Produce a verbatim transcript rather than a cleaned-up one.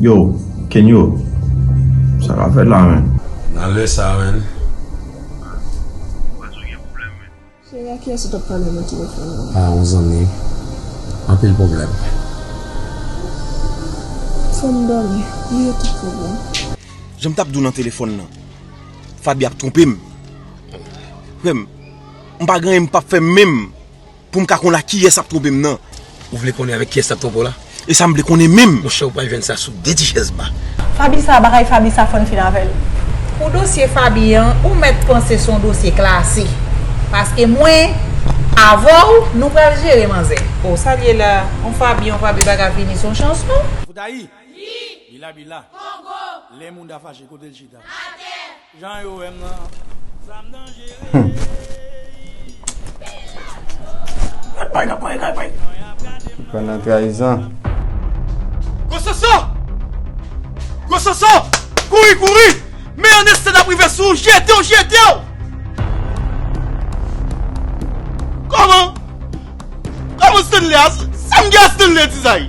Yo, Kenyo, sa k ap fèt la, menn? Nan lè sa, menn. Cheri, a kiyès ou t ap pale nan telefòn nan? A yon zanmi. Anpil pwoblèm. Fò m dòmi. Bliye tout pwoblèm. Jan m t ap di w nan telefòn nan, Faby ap twonpe m. Frè m, m pa gen anyen m p ap fè menm pou m ka konn ak kiyès ap twonpe m nan. Ou vle konnen avèk kiyès l ap twonpe w la? E sa m vle konnen menm. Monchè, ou pral jwenn sa sou de ti chèz ba. Faby sa, bagay Faby sa, fò n fin avè l. Pou dosye Faby an, ou mèt panse se yon dosye klase. Paske mwen, avè w, nou pral jere manzè. O, sa l ye la, yon Faby, yon Faby pa ka vini se yon chans, non. Fout ayi! Bila, bila. Kongo. Lè moun ta fache, kote l chita? Atè. Jan yo wè m nan, sa m danjere. Gad bay, gad bay, gad bay. Pran nan trayizan. Gwo Soso! Gwo Soso! Kouri, kouri! Men an enstè n ap rive sou ou, jete w, jete w! Kòman? Kòman Stanley a? Sa m gen a Stanley, Tizay?